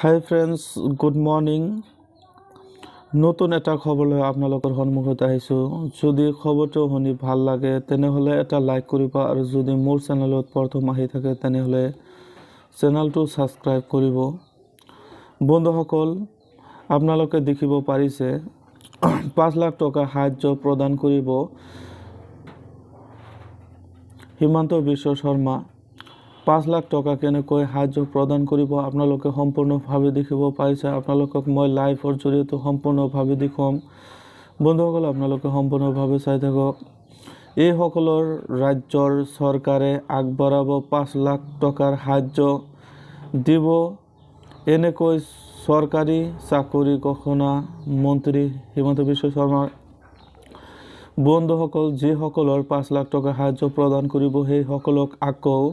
হাই friends, good morning. নতুন এটা খবৰ লৈ আপোনালোকৰ সন্মুখত আহিছোঁ। যদি খবৰটো শুনি ভাল লাগে তেনেহ'লে এটা লাইক কৰিব আৰু যদি মোৰ চেনেলত প্ৰথম আহি থাকে তেনেহ'লে চেনেলটো ছাবস্ক্ৰাইব কৰিব। বন্ধুসকল, আপোনালোকে দেখিব পাৰিছে 5 লাখ টকা সাহায্য প্ৰদান কৰিব হিমন্ত বিশ্ব শৰ্মা। 5 লাখ টকা কেনেকৈ সাহায্য প্ৰদান কৰিব আপোনালোকে সম্পূৰ্ণভাৱে দেখিব পাৰিছে। আপোনালোকক মই লাইভৰ জৰিয়তে সম্পূৰ্ণভাৱে দেখুৱাম। বন্ধুসকল, আপোনালোকে সম্পূৰ্ণভাৱে চাই থাকক। এইসকলৰ ৰাজ্যৰ চৰকাৰে আগবঢ়াব 5 লাখ টকাৰ সাহায্য দিব। এনেকৈ চৰকাৰী চাকৰি ঘোষণা মন্ত্ৰী হিমন্ত বিশ্ব শৰ্মাৰ। বন্ধুসকল, যিসকলৰ 5 লাখ টকা সাহায্য প্ৰদান কৰিব সেইসকলক আকৌ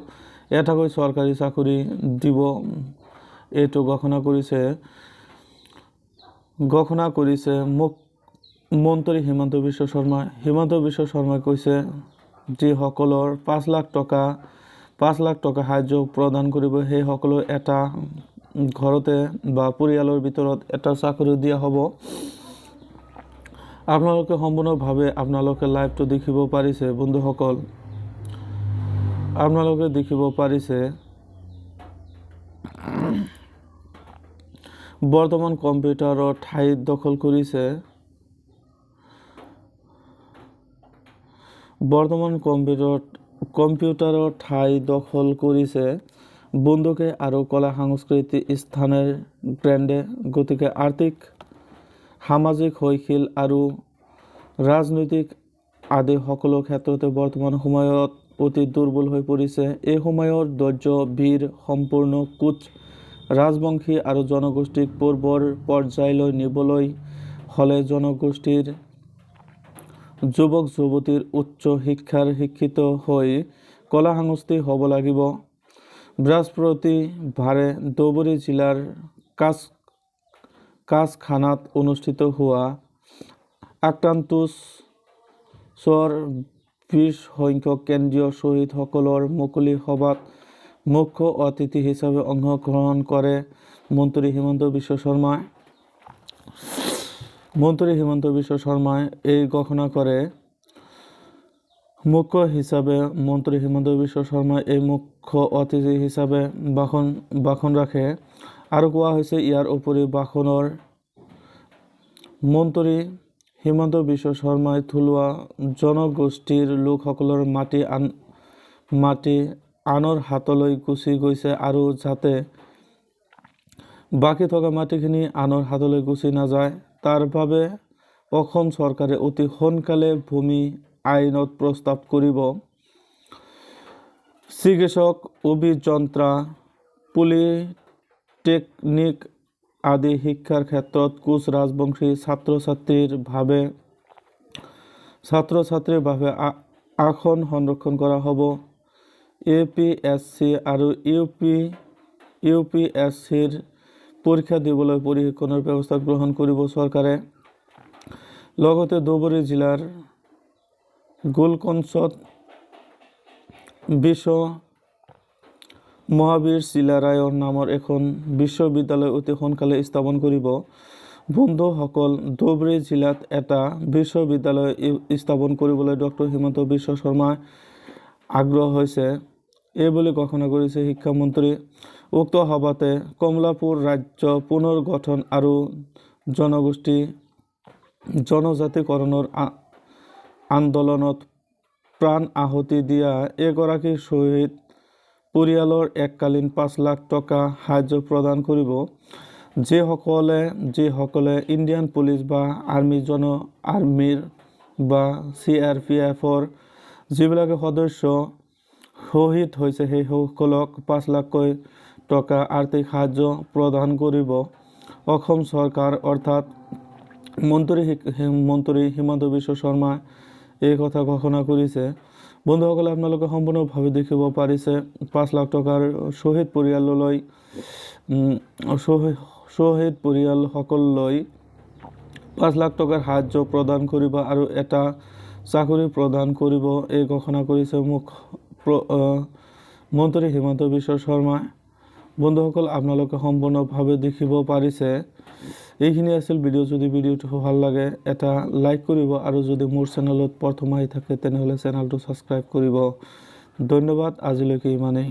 এটাকৈ চৰকাৰী চাকৰি দিব, এইটো ঘোষণা কৰিছে মন্ত্ৰী হিমন্ত বিশ্ব শৰ্মাই। হিমন্ত বিশ্ব শৰ্মাই কৈছে যিসকলৰ 5 লাখ টকা সাহায্য প্ৰদান কৰিব সেইসকলৰ এটা ঘৰতে বা পৰিয়ালৰ ভিতৰত এটা চাকৰি দিয়া হ'ব। আপোনালোকে সম্পূৰ্ণভাৱে আপোনালোকে লাইভটো দেখিব পাৰিছে। বন্ধুসকল, আপোনালোকে দেখিব পাৰিছে বৰ্তমান কম্পিউটাৰৰ ঠাইত দখল কৰিছে। বৰ্তমান কম্পিউটাৰৰ ঠাই দখল কৰিছে বন্দুকে আৰু কলা সংস্কৃতি স্থানৰ ব্ৰেণ্ডে। গতিকে আৰ্থিক, সামাজিক, শৈক্ষিক আৰু ৰাজনৈতিক আদি সকলো ক্ষেত্ৰতে বৰ্তমান সময়ত অতি দুৰ্বল হৈ পৰিছে। এই সময়ৰ ধৈৰ্য বীৰ সম্পূৰ্ণ কোচ ৰাজবংশী আৰু জনগোষ্ঠীক পূৰ্বৰ পৰ্যায়লৈ নিবলৈ হ'লে জনগোষ্ঠীৰ যুৱক যুৱতীৰ উচ্চ শিক্ষাৰ শিক্ষিত হৈ কলা সংস্কৃতি হ'ব লাগিব। বৃহস্পতিবাৰে ধুবুৰী জিলাৰ কাজখানাত অনুষ্ঠিত হোৱা আক্ৰান্তুছৰ 20 সংখ্যক কেন্দ্ৰীয় শ্বহীদসকলৰ মুকলি সভাত মুখ্য অতিথি হিচাপে অংশগ্ৰহণ কৰে মন্ত্ৰী হিমন্ত বিশ্ব শৰ্মাই। মন্ত্ৰী হিমন্ত বিশ্ব শৰ্মাই এই ঘোষণা কৰে। মুখ্য হিচাপে মন্ত্ৰী হিমন্ত বিশ্ব শৰ্মাই এই মুখ্য অতিথি হিচাপে ভাষণ ৰাখে। আৰু কোৱা হৈছে ইয়াৰ উপৰি ভাষণৰ মন্ত্ৰী হিমন্ত বিশ্ব শৰ্মাই থলুৱা জনগোষ্ঠীৰ লোকসকলৰ মাটি আনৰ হাতলৈ গুচি গৈছে আৰু যাতে বাকী থকা মাটিখিনি আনৰ হাতলৈ গুচি নাযায় তাৰ বাবে অসম চৰকাৰে অতি সোনকালে ভূমি আইনত প্ৰস্তাৱ কৰিব। চিকিৎসক, অভিযন্ত্ৰা, পলিটেকনিক আদি শিক্ষাৰ ক্ষেত্ৰত কোচ ৰাজবংশী ছাত্ৰ ছাত্ৰীৰ বাবে আসন সংৰক্ষণ কৰা হ'ব। এ পি এছ চি আৰু ইউ পি এছ চিৰ পৰীক্ষা দিবলৈ প্ৰশিক্ষণৰ ব্যৱস্থা গ্ৰহণ কৰিব চৰকাৰে। লগতে ধুবুৰী জিলাৰ গোলকঞ্চত বিশ্ব মহাবীৰ চিলাৰায়ৰ নামৰ এখন বিশ্ববিদ্যালয় অতি সোনকালে স্থাপন কৰিব। বন্ধুসকল, ধুবুৰী জিলাত এটা বিশ্ববিদ্যালয় স্থাপন কৰিবলৈ ডক্টৰ হিমন্ত বিশ্ব শৰ্মাই আগ্ৰহ হৈছে এই বুলি ঘোষণা কৰিছে শিক্ষামন্ত্ৰী। উক্ত সভাতে কমলাপুৰ ৰাজ্য পুনৰ গঠন আৰু জনগোষ্ঠী জনজাতিকৰণৰ আন্দোলনত প্ৰাণ আহুতি দিয়া এগৰাকী শ্বহীদ পৰিয়ালৰ এককালীন 5 লাখ টকা সাহায্য প্ৰদান কৰিব। যিসকলে ইণ্ডিয়ান পুলিচ বা আৰ্মিৰ বা চি আৰ পি এফৰ যিবিলাকে সদস্য শ্বহীদ হৈছে সেইসকলক 5 লাখকৈ টকা আৰ্থিক সাহায্য প্ৰদান কৰিব অসম চৰকাৰ। অৰ্থাৎ মন্ত্ৰী হিমন্ত বিশ্ব শৰ্মাই এই কথা ঘোষণা কৰিছে। বন্ধুসকলে, আপোনালোকে সম্পূৰ্ণভাৱে দেখিব পাৰিছে 5 লাখ টকাৰ শ্বহীদ পৰিয়াললৈ শ্বহীদ পৰিয়ালসকললৈ 5 লাখ টকাৰ সাহায্য প্ৰদান কৰিব আৰু এটা চাকৰি প্ৰদান কৰিব এই ঘোষণা কৰিছে মন্ত্ৰী হিমন্ত বিশ্ব শৰ্মাই। বন্ধুসকল, আপোনালোকে সম্পূৰ্ণভাৱে দেখিব পাৰিছে। এইখিনি আছিল ভিডিঅ'। যদি ভিডিঅ'টো ভাল লাগে, এটা লাইক কৰিব আৰু যদি মোৰ চেনেলত প্ৰথম আহি থাকে, তেনেহ'লে চেনেলটো ছাবস্ক্ৰাইব কৰিব। ধন্যবাদ, আজিলৈকে ইমানেই।